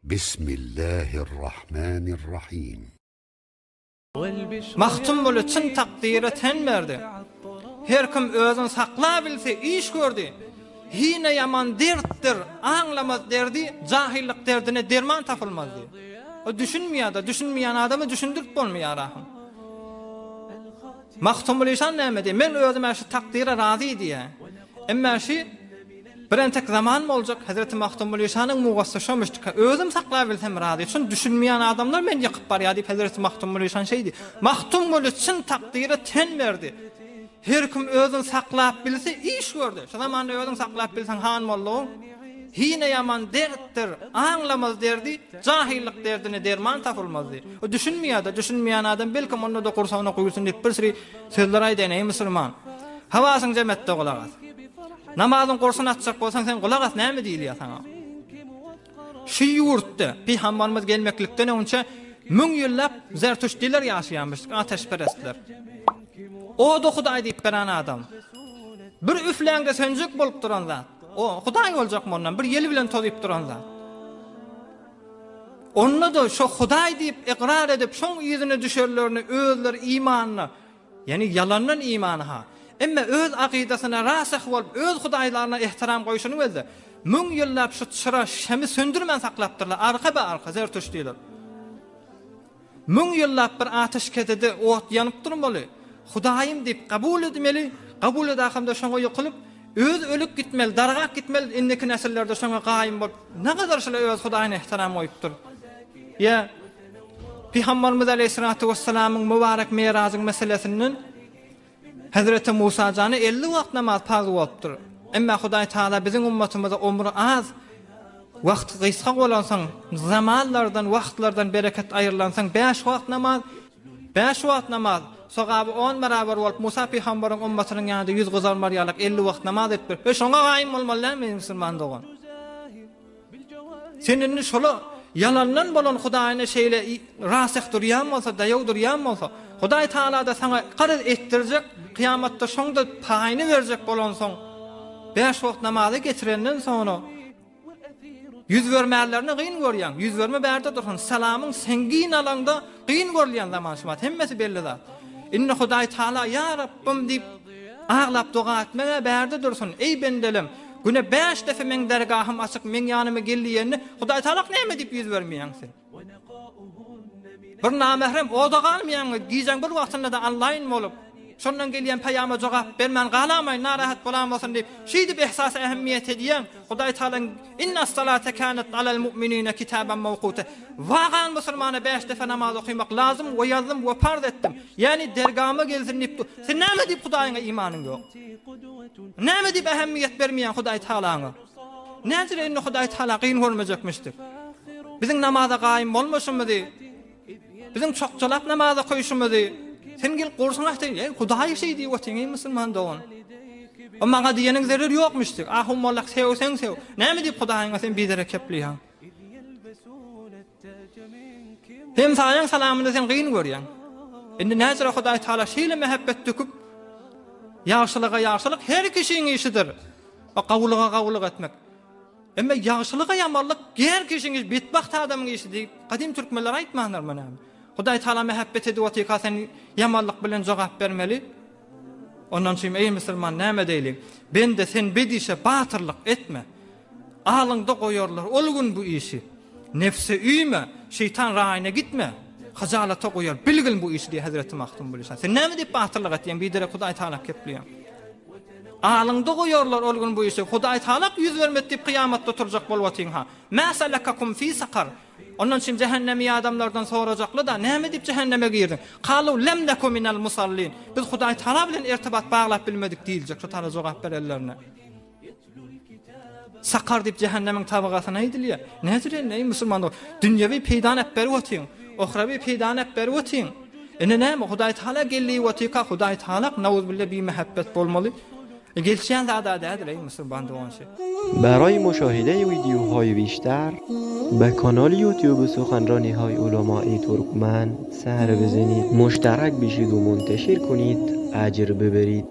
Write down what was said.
Bismillahirrahmanirrahim. Magtymguly çyn takdyra ten berdi. Her kim özün saklabilse iş gördi. Hine ýaman dertdir, aňlamaz derdi, jahyllyk derdine derman tapylmaz diýip. O düşünmeýär-de, düşünmeýän adama düşündirip bolmaýar ahym. Magtymguly şan näme diýýär? Men özüm-ä şu takdyra razy diýýär. Emma şu Bir entek zaman boljak, Hezreti Magtymguly şanyň mugassy şomuşdyka, özüm saklabilsem razy, çün düşünmeýän adamlar meni ýykyp barýar diýip Hezreti Magtymguly şan şeý diýýär. Magtymguly çyn takdyra ten berdi. Her kim özün saklap bilse iş gördi. Şu zamanda özüň saklap bilseň han boldugyň. Hine ýaman dertdir, aňlamaz derdi, jahyllyk derdine derman tapylmaz diýip. O düşünmeýär-de, düşünmeýän adam belkem onda-da gursagyna guýulsyn diýip bir süri sözler aýdaýyn, eý musulman. Hawasyň jem et-de gulak as. Namazyň gursuny açjak bolsaň sen gulak as näme diýilýär saňa. Şu ýurtda pygambarymyz gelmeklikden öňçe müň ýyllap zertuştiler ýaşaýarmyş, ateşperestler. Oda hudaý diýip beren adam. Bir üfläňde sönjek bolup duran zat. O hudaý boljakmy ondan? Bir ýel bilen tozup duran zat. Onda-da şo hudaý diýip ykrar edip, şoň yzyna düşerlerini özleri imanyna, ýagny ýalandan imany-ha. Emme öz akydasyna rasyh bolup, öz hudaýlaryna ehtiram goýşuny gözle. Müň ýyllap şu çyra şemi söndürmän saklapdyrlar, arka-be-arka zertuştiler. Müň ýyllap bir ateşkedede ot ýanyp durmaly. Hudaýym diýip kabul edmeli, kabul edakamda şoňa ýykylyp, özi ölüp gitmeli, dargap gitmeli, indiki nesillerde şoňa gaýym bolup, nägadar şular öz Hudaýyna ehtiram goýupdyr. Ýa Pygamberimiz aleýhissalatu wessalamyň mübarek Mirajyň meselesinden Hezreti Musa jana 50 wagt namaz parz bolupdyr. Emma Hudaý Taala biziň ummatymyza omry az, wagty gysga bolansoň, zamanlardan, wagtlardan bereket aýrylansoň bäş wagt namaz, bäş wagt namaz, sogaby on barabar bolup Musa pygambaryň ummatynyň ýanynda ýüz gyzarmar ýalyk 50 wagt namaz edipdir. E şoňa gaýym bolmaly dälmi musulman dogan? Sen indi şola ýalandan bolan Hudaýyna şeýle rasyh durýan bolsa, daýaw durýan bolsa, Hudaý Taala-da saňa garaz etdirjek, kyýamatda şoň-da paýyny berjek bolansoň, bäş wagt namazy getirenden soňra ýüz bermänlerini gyn görýäň. Ýüz berme bärde dursun, salamyň sen gyn alaňda gyn görülýän zaman şu wagt, hemmesi belli zat. Indi Hudaý Taala ýa Rabbym diýip aglap doga etmeg-ä bärde dursun, eý bendelem, Güne bäş depe meň dergahym açyk, meň ýanyma gel diýende, Hudaýtagala näme diýip ýüz bermeýäň sen? Bir namährem oda galmaýaňmy, gijäň bir wagtynda-da anlaýyn bolup, şondan gelýän peýama jogap bermän galamaýyn, narahat bolamosyn diýip, şeýdip ehsas ähmiýet edýäň. Hudaýtagalaň Innas-salate känat alal mu'minine kitaban mawkuta. Wagan musulmana bäş depe namaz okymak lazym we ýazdym we parz etdim. Ýagny dergama gelsin diýip dur. Sen näme diýip Hudaýyňa imanyň ýok? Näme diýip ähemmiýet bermeýäň Hudaý Tagalaňa? Näjire indi Hudaý Tagala gyn görmejekmişdik? Biziň namaza gaýym bolmaşymyzy, biziň çokjalap namaz okaýşymyzy sen gelip gursaň ähti, eý Hudaý şeý diýip otyň eý musulman dogan. O maňa diýeniň zerer ýokmuşdyk. Ahun mollak sewseň sew. Näme diýip Hudaýyňa sen biderek kepleýäň? Hemsaýaň salamyny sen gyn görýäň. Indi näçe Hudaý Taala şeýle mähebbet döküp, ýagşylyga ýagşylyk her kişiň işidir. O gawulyga gawulyk etmek. Emma ýagşylyga ýamanlyk her kişiň işi, betbagt adamyň işi diýip, gadym türkmenler aýtmandyrmy näme? Hudaý Taala mähebbet edip otyrka sen ýamanlyk bilen jogap bermeli. Ondan üçin eý musulman näme edeýli? Bende sen bet işe batyrlyk etme. Alyňda goýarlar ol gün bu işi. Nebse üýme, şeýtan raýyna gitme. Hyjalata goýar, bilgin bu işi diýýär Hezreti Magtymguly şa. Sen näme diýip batyrlyk etýäň, biderek Hudaý Tagala kepleýäň. Alyňda goýarlar ol gün bu işi. Hudaý Tagala ýüz bermedi diýip kyýamatda oturjak bolup otyň-ha. Mä salakakum fi sakar. Ondan üçin jähennemi adamlardan sorajakly-da, näme diýip jähenneme girdiň? Kalu lem neku minel musallin. Biz Hudaý Tagala bilen irtibat baglap bilmedik diýiljek şu tala jogap berenlerine. Sakar diýip jähennemiň tabagasyna aýdylýar. Nädür indi eý musulman dogan? Dünýewi peýdany äp berip otyň. Ohrawi peýdany äp berip otyň. Indi näme Hudaý Taala gel diýip otyka Hudaý Taala nauzbilla bimähebbet bolmaly. E, gelişýän zada däldir eý musulman dogan şu. برای مشاهده ویدیوهای بیشتر به کانال یوتیوب سخنرانی های علمای ترکمن سر بزنید مشترک بشید و منتشر کنید اجر ببرید.